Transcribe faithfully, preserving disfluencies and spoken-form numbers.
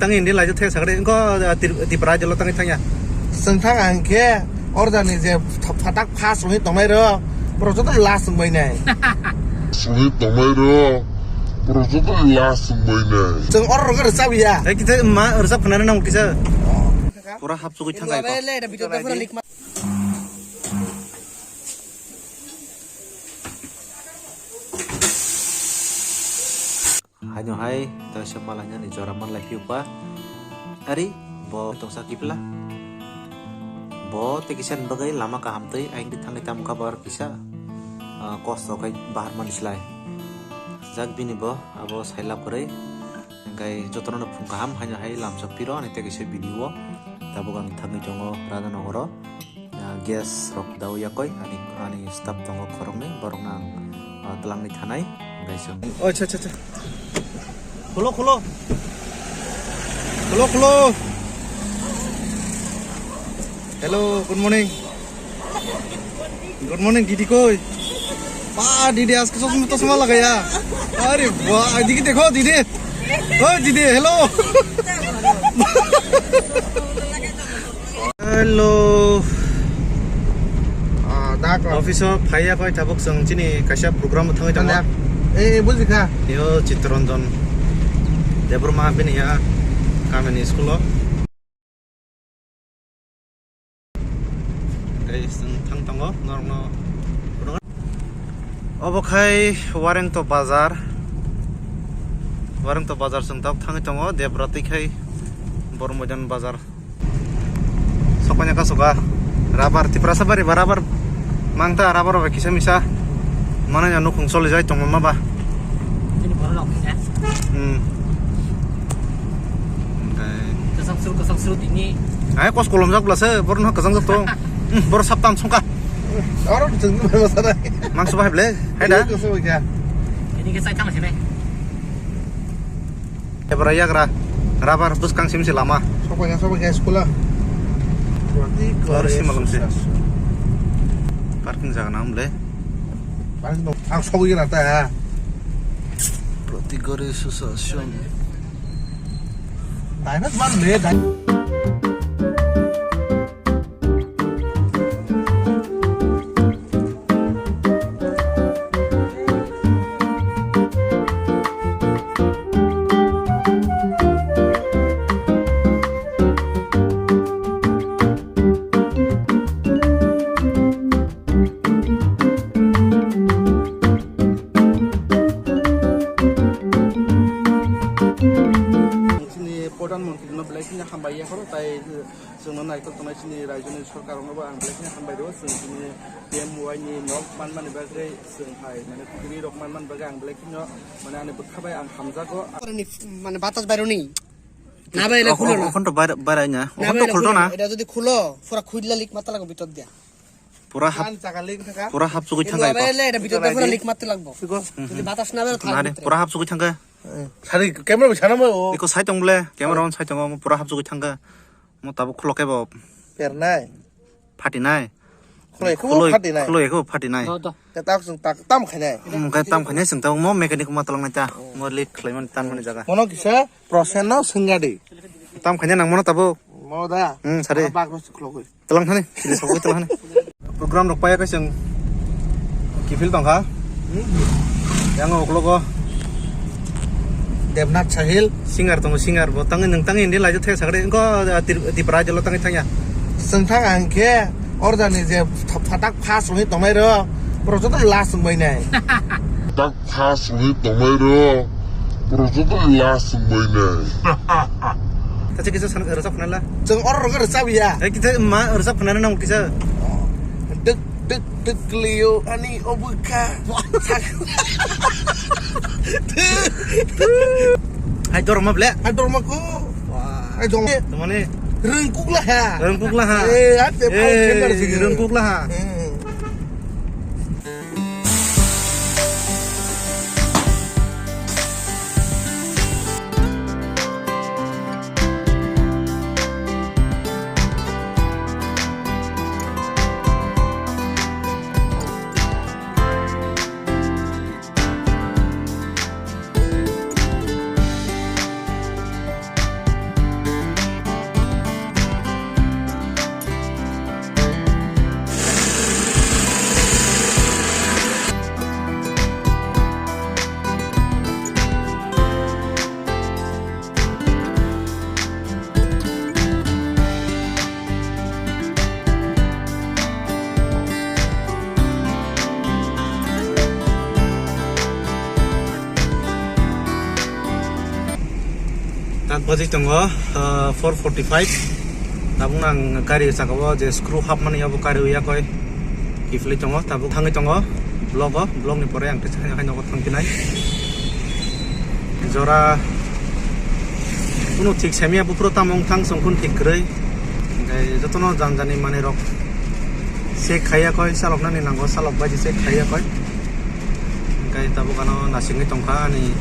Tang India laijak thaya sakre, engko, ah, Tri-, Tripura jolo tangwi thangya. Chwng thang ang khe order ni je ph-, phatak first wngwi tongnai rok, borok joto last wngbai nai. Wngwi tongnai rok, borok joto last wngbai nai. Chwng order rok rwchap ya. Hai kisa ma rwchap khna nang kisa. Pura hapsugwi thangkha eko. Haino hai, ta se malaina ni jora manlai phiyo ba. Ari, bo tongsa kipla. Bo te kisa ni bagwi lama kaham twi, aing twi thangwi tamo kabar kisa, ah, kosto khai bahar mani slai. Jak bini bo, abo sai lab kwrwi. Hingkai jotono no phung kaham, haino hai lamsa piro, ani te kisa video. Tabuk ang thangwi tongo Radhanogoro. Ah, gas rok dao yakoi, ani, ani staff tongo khoroknwi, borokno ang, ah, twlangwi thanai, hingkai chwng. Oh, acha, acha, acha. Khulo, khulo. Khulo, khulo. Hello, good morning. Good morning, didi koi? Ba, didi, aske chosma, chosma lagaya. Are ba, didi dekho, didi. Oh, didi, hello. Hello. Ah, da ko. Office o phaiya koi tabuk chwng chini kaisa program thangwi tongo. Anda. Eh, eh, buji kha. Yo Chittaranjan Debbarma bini ya kamini school o. Tei chwng thang tongo norokno. Obo khai Warengto bazar. Warengto bazar chwng tabuk thangwi tongo Debra twi khai Bormoidan bazar. Sokmani kasoka rubber, Tiprasa bari ba rubber mangta, rubber bai kisa misa manai no nukhung choli jai tongma ba. Chini borok rok khe. Hmm. Oke. Kasang suru, kasang suru tini. Ai kos kolom jak blase, bor no kasang jak tong. Hmm, bor saptam songka. Aro chwng ma sana. Mangso bahai ble, hai da? Kasang kya? Ini ke sai thang sini. Ebra yagra rubber bwskang sim se lama. Sokphaikha, sokphaikha school a. Aro simalom se. Parking jaga na hwnle. Parking dong. Ang sogwi na ta. Proti gari susasyon. Dai na man le dai. Chini Pradhan Mantri no belai kheno hambai yapharo, tai chwngno naithok tongnai chini raijoni sorkar rokno bo ang belai kheno hambai rwo. Chwng chini P M Y ni nok manmani bagwi chwng hai mane kuturi rok manmani bagwi ang belai kheno mane ani bwkha bai ang hamjago. Mane batas baironi. Na bai, ele khulo na. Okhon to bai, bai rai na. Okhon to khulto na. Eta jodi khulo, pura khuilla lik mata lago bitot dia. Pura hap, pura hap chugui thangkai ko. Ele eta bitot pura lik mata lagbo. Jodi batas na bai thang. Pura hap chugui thangkai. Sari camera bai sana mo. Iko sai tong ble, camera on sai tong mo, pura hap chugui thangkai. Mo tabuk khulo kebo. Pernai. Phatinai. Khuloi khubo phatinai. Khuloi khubo phatinai. Do, do. Te tak chwng tak tam khainai. Hmm, khe tam khainai chwng tabuk mo mechanic ma twlangnai ta. Mo lit khlaimani tanmani jaga. Mono kisa process no swngya di. Tam khainai nang mono tabuk. Mo da. Hmm, sari. Bak no khulogoi. Twlang thani. Sini sokoi twlang thani. Program rok paya khe chwng kiphil tongkha. Yang uklogo Devnath Sahil. Singer tongo, singer bo tangwi nwng tangwi hindi laijak thaya sakre. Engko, ah, Tri-, Tripura jolo tangwi thangya. Chwng thang ang khe order ni je ph-, phatak first wngwi tongnai rok, borok joto last wngbai nai. Phatak first wngwi tongnai rok, borok joto last wngbai nai. Kaisa kisa san rwchap khna la. Chwng order rok rwchap ya. Hai kisa ma rwchap khna nang kisa. Dek Dek dek liyo ani obwkha. Hai dorma ble. Hai dorma ko. Hai dong. Tamani. Rengkuk lah ha. Rengkuk lah ha. Eh, ate. Eh, rengkuk lah ha. Hmm. Jai tongo, ah, four forty-five. Tabuk ang gari saka o je screw hapmani abo kari ya koi. Kifli tongo, tabuk thangwi tongo. Vlog o, vlog ni pore ang tesa haino thangpinai. Jora kuno thik semia buphuru tamung thang songkun thik kwrwi. Hingke jotono janjani manwi rok check khaiya koi, salok nani nango, salok bai check khaiya koi. Hingke tabuk ano nasingwi tongkha ani